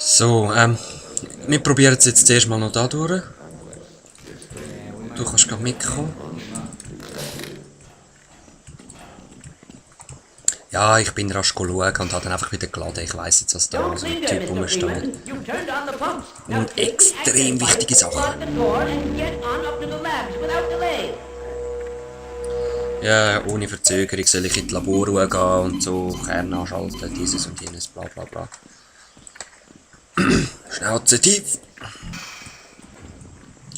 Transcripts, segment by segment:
So, wir probieren es jetzt zuerst mal noch da durch. Du kannst gerade mitkommen. Ja, ich bin rasch schauen und habe dann einfach wieder geladen. Ich weiss jetzt, was da so ein Typ rumsteht. Und extrem wichtige Sachen. Ja, ohne Verzögerung soll ich in die Laborruhe gehen und so Kern anschalten, dieses und jenes, bla bla bla. Schnauze tief.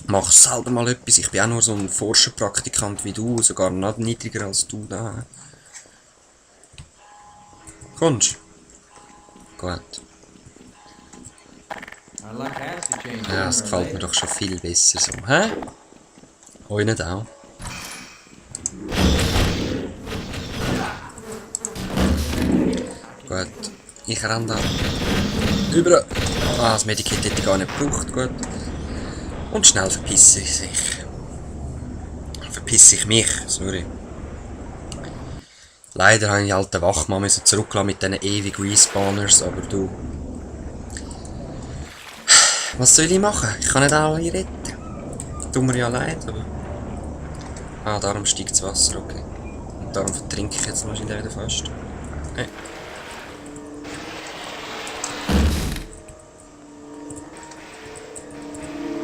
Mach selten mal etwas. Ich bin auch nur so ein Forscherpraktikant wie du, sogar noch niedriger als du da. Kommst? Gut. Ja, das gefällt mir doch schon viel besser so, hä? Euch nicht auch? Gut. Ich renne da über. Ah, das Medikit hätte ich gar nicht gebraucht, gut. Und schnell verpisse ich sich. Verpisse ich mich, sorry. Leider habe ich die alte Wachmann zurückgelassen mit diesen ewigen Respawners, aber du... Was soll ich machen? Ich kann nicht alle retten. Tut mir ja leid, aber... Ah, darum steigt das Wasser, okay. Und darum vertrinke ich jetzt wahrscheinlich wieder fast. Hey.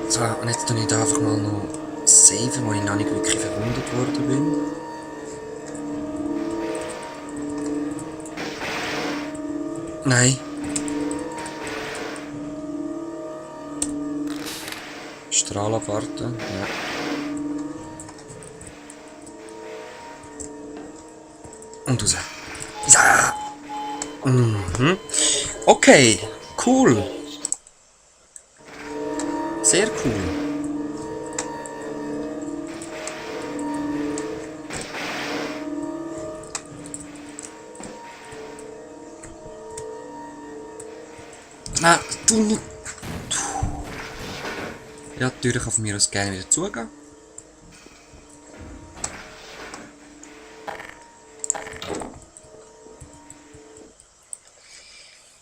So, und jetzt tue ich da einfach mal noch saven, wo ich noch nicht wirklich verwundet worden bin. Nein. Strahl abwarten, ja. Und raus. Ja. Mhm. Okay, cool. Sehr cool. Na, du nicht. Ja, die Tür kann von mir aus gerne wieder zugehen.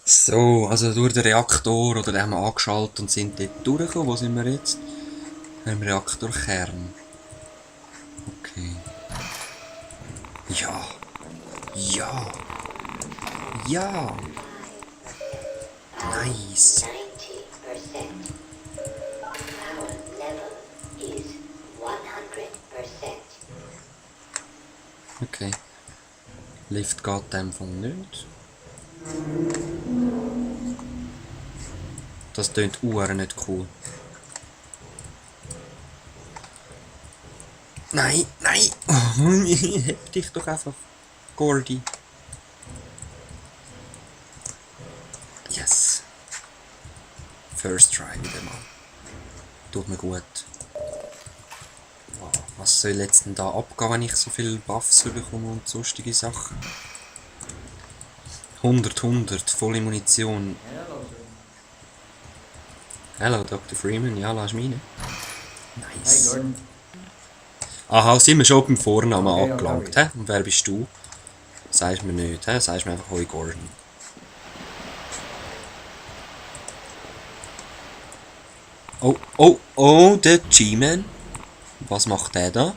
So, also durch den Reaktor, oder den haben wir angeschaltet und sind dort durchgekommen. Wo sind wir jetzt? Im Reaktorkern. Okay. Ja. Ja. Ja. Nice. Okay. Lift geht dem von nicht. Das tönt nicht cool. Nein, nein! Oh, heb dich doch einfach, Gordy. Yes. First try wieder mal. Tut mir gut. Wow, was soll jetzt denn da abgehen, wenn ich so viel Buffs bekomme und sonstige Sachen? 100, volle Munition. Hello, Dr. Freeman. Ja, lass mich rein. Nice. Aha, sind wir schon beim Vornamen angelangt, hä? Und wer bist du? Sagst mir nicht, hä? Sagst mir einfach Hoi Gordon. Oh, oh, oh, der G-Man. Was macht der da?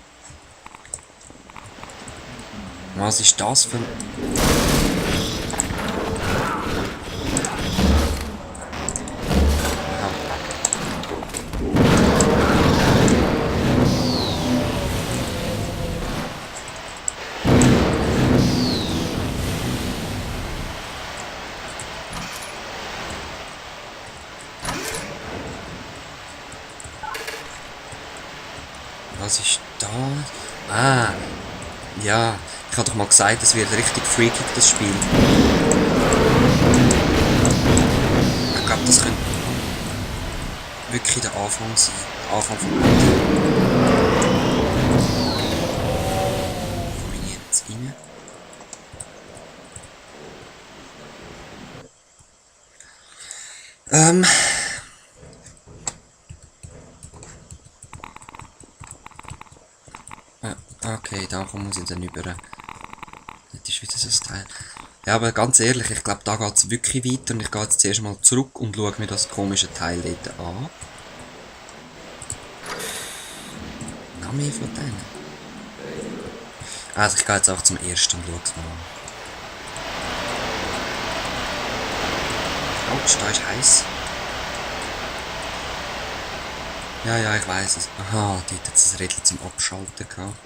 Was ist das für ein... Was ist da? Ah, ja. Ich habe doch mal gesagt, es wird richtig freakig, das Spiel. Ich glaube, das könnte wirklich der Anfang sein. Der Anfang vom Spiel. Wo bin ich jetzt rein? Okay, da muss ich dann über. Das ist wieder so ein Teil. Ja, aber ganz ehrlich, ich glaube, da geht es wirklich weiter und ich gehe jetzt zuerst mal zurück und schaue mir das komische Teil dort an. Noch mehr von denen. Also ich gehe jetzt auch zum ersten und schaue es mal an. Autsch, da ist heiß. Ja, ich weiß es. Aha, dort hat es ein Rädchen zum Abschalten gehabt.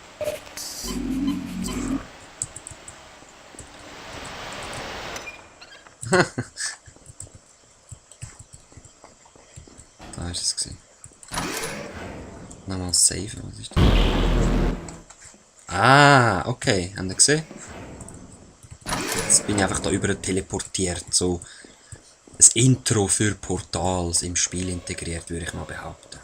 Da ist es gewesen. Nochmal save, was ist das? Ah, okay, habt ihr gesehen? Jetzt bin ich einfach da über teleportiert, so ein Intro für Portals im Spiel integriert, würde ich mal behaupten.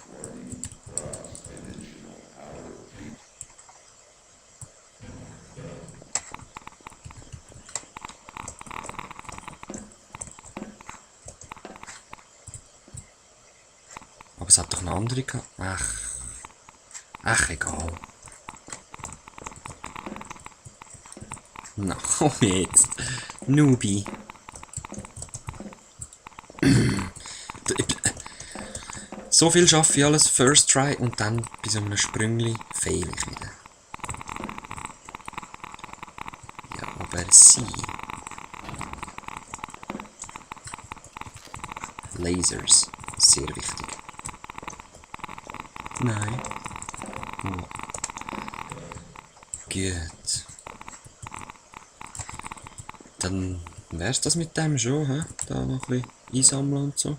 Aber es hat doch eine andere gehabt. Ach, egal. Na, komm jetzt. Nubi. So viel schaffe ich alles First Try und dann bei so einem Sprüngli fail ich wieder. Ja, aber sie. Lasers. Sehr wichtig. Nein. Oh. Gut. Dann wär's das mit dem schon, hä? Da noch ein bisschen einsammeln und so.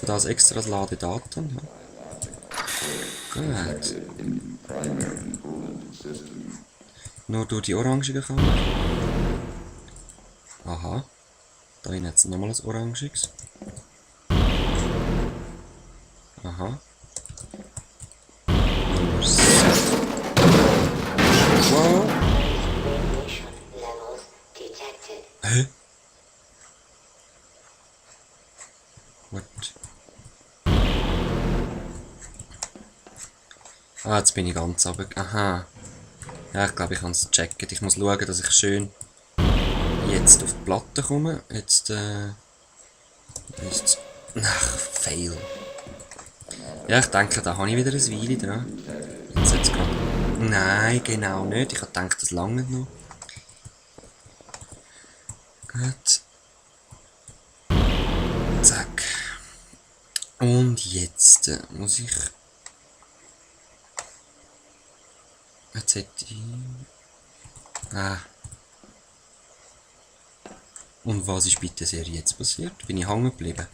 Für das extra das Ladedaten, hä? Gut. Nur durch die orangigen Kammer. Aha. Da hinten hat es nochmal ein orangiges. Aha. Wow. Hä? What? Ah, jetzt bin ich ganz runter. Aha. Ja, ich glaube, ich kann es checken. Ich muss schauen, dass ich schön jetzt auf die Platte komme. Jetzt, ist ach, fail. Ja, ich denke, da habe ich wieder ein Weile dran. Jetzt gerade. Nein, genau nicht. Ich habe gedacht, das lange noch. Gut. Zack. Und jetzt muss ich. Jetzt hätte ich. Ah. Und was ist bitte sehr jetzt passiert? Bin ich hängen geblieben?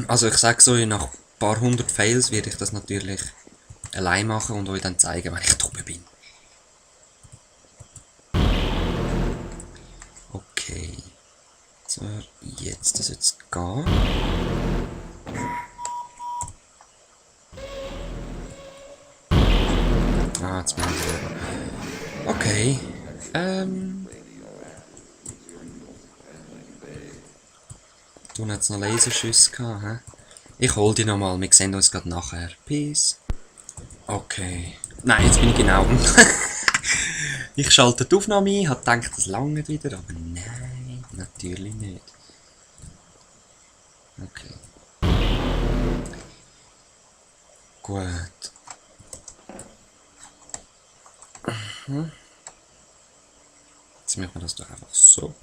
Also ich sage so, nach ein paar hundert Fails werde ich das natürlich allein machen und euch dann zeigen, wenn ich drüber bin. Okay. So, jetzt das jetzt gehen. Ah, jetzt bin ich selber. Okay. Du hast noch Laserschüsse gehabt, hä? Ich hol die nochmal, wir sehen uns gerade nachher. Peace. Okay. Nein, jetzt bin ich genau. Ich schalte die Aufnahme ein, hab gedacht, das lange wieder, aber nein, natürlich nicht. Okay. Gut. Jetzt machen wir das doch einfach so.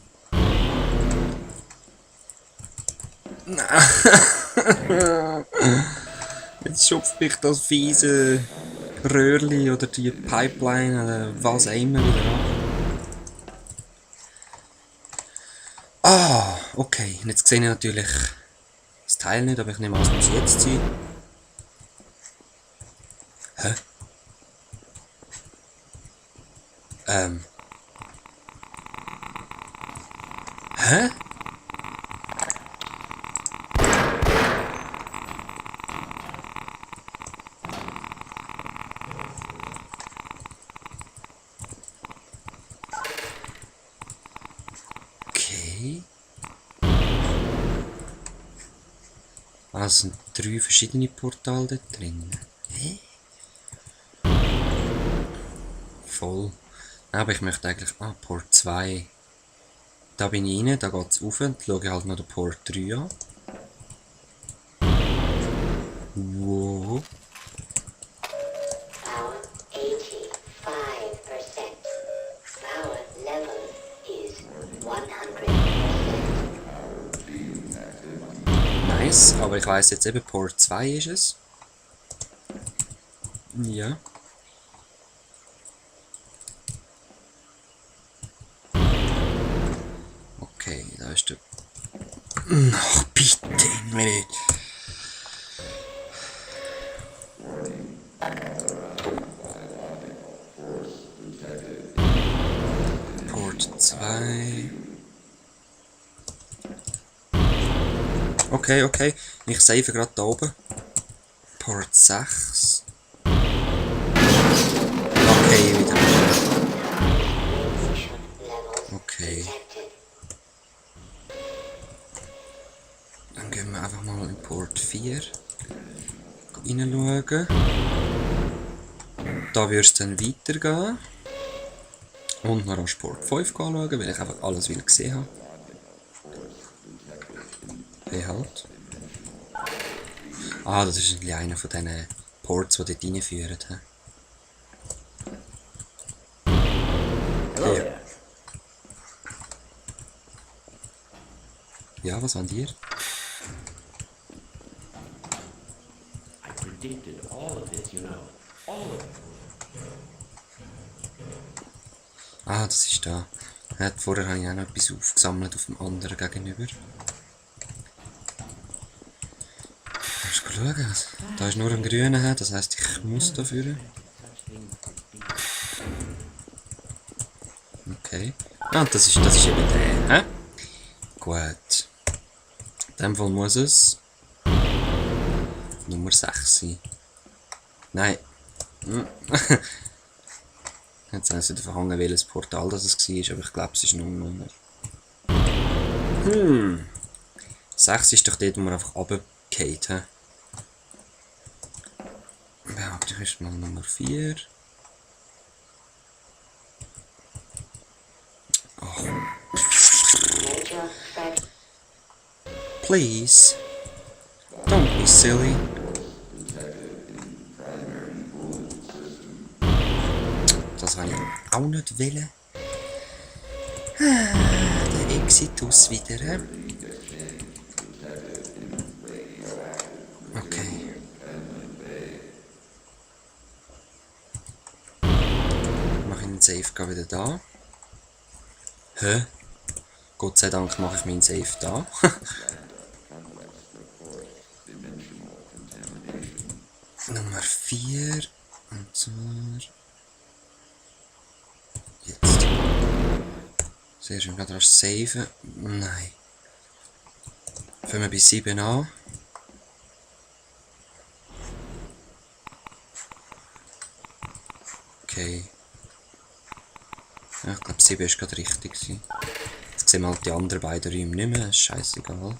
Jetzt schupft mich das fiese Röhrli oder die Pipeline oder was auch immer wieder an. Ah, okay. Und jetzt sehe ich natürlich das Teil nicht, aber ich nehme an, es muss jetzt sein. Hä? Hä? Okay. Ah, es sind 3 verschiedene Portale da drin. Hä? voll. Aber ich möchte eigentlich... Ah, Port 2. Da bin ich rein, da geht es rauf. Dann schaue ich halt noch den Port 3 an. Wow. Power 85%. Power level is 100%. Nice, aber ich weiss jetzt eben, Port 2 ist es. Ja. Okay, da ist der... Ach, bitte, nicht. Port 2. Okay, okay. Ich save gerade da oben. Port 6. Okay, wieder. Okay. Dann gehen wir einfach mal in Port 4 reinschauen. Da wird es dann weitergehen. Und noch an Port 5 anschauen, weil ich einfach alles will gesehen habe. Hey halt. Ah, das ist einer von diesen Ports, die dort reinführen. Ja. Ja, was wollt ihr? I predicted all of this, you know. All of it. Ah, das ist da. Vorher habe ich auch noch etwas aufgesammelt auf dem anderen gegenüber. Kannst du schauen? Da ist nur ein grüner, das heisst, ich muss dafür. Okay. Ah, das ist eben der, hä? Gut. In dem Fall muss es Nummer 6 sein. Nein. Jetzt haben sie wieder verhangen, welches Portal das es war, aber ich glaube, es ist nur Nummer. 6 ist doch dort, wo man einfach runtergeht, hä? Behaupte ich erst mal Nummer 4. Oh. Please. Don't be silly. Das habe ich auch nicht wollen. Der Exitus wieder. He? Okay. Mache ich den Safe wieder da. Hä? Gott sei Dank mache ich meinen Safe da. Nummer 4. Und zwar... Jetzt. Sehr schön, gerade rasch saven. Nein. Fangen wir bei 7 an. Okay. Ja, ich glaube 7 war gerade richtig. Jetzt sehen wir halt die anderen beiden Räume nicht mehr, ist scheißegal.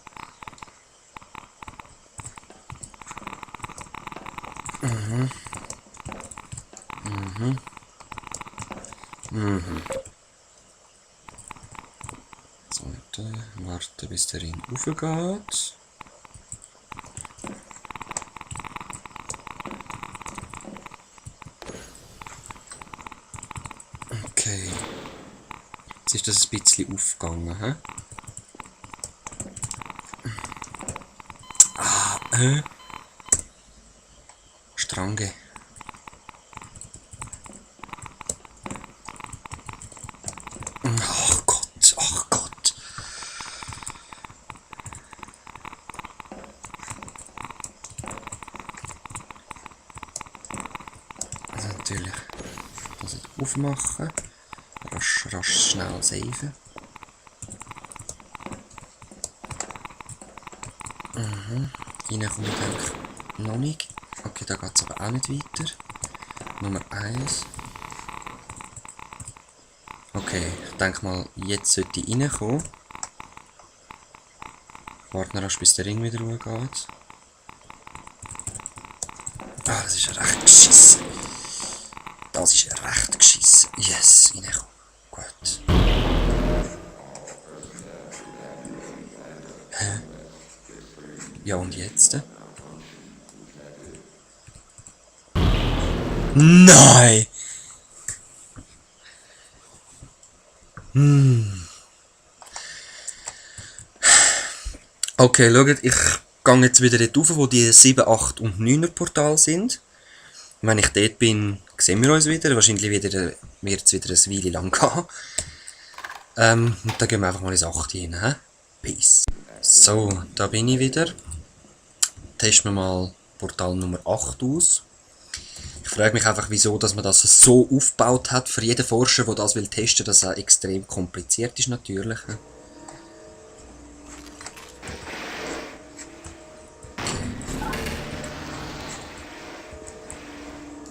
So, warten bis der Ring raufgeht. Okay. Jetzt ist das ein bisschen aufgegangen, hä? Ah, Strange. Ach Gott, ach Gott. Also natürlich das jetzt aufmachen. Rasch, schnell saven. Rein komme ich eigentlich noch nicht. Okay, da geht es aber auch nicht weiter. Nummer 1. Okay, ich denke mal, jetzt sollte ich reinkommen. Warte noch erst, bis der Ring wieder hochgeht. Ah, das ist recht geschissen. Das ist recht geschissen. Yes, reinkommen. Gut. Hä? Ja, und jetzt? Nein! Okay, schaut, ich gehe jetzt wieder dort rauf, wo die 7, 8 und 9er Portal sind. Wenn ich dort bin, sehen wir uns wieder. Wahrscheinlich wird es wieder eine Weile lang gehen. Und dann gehen wir einfach mal ins 8 rein. He? Peace. So, da bin ich wieder. Testen wir mal Portal Nummer 8 aus. Ich frage mich einfach, wieso dass man das so aufgebaut hat. Für jeden Forscher, der das will testen, dass es extrem kompliziert ist natürlich.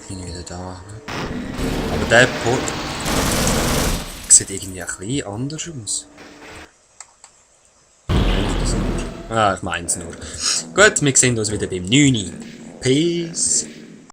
Bin ich wieder da. Aber der Port sieht irgendwie ein bisschen anders aus. Ich meine es nur. Gut, wir sehen uns wieder beim 9. Peace.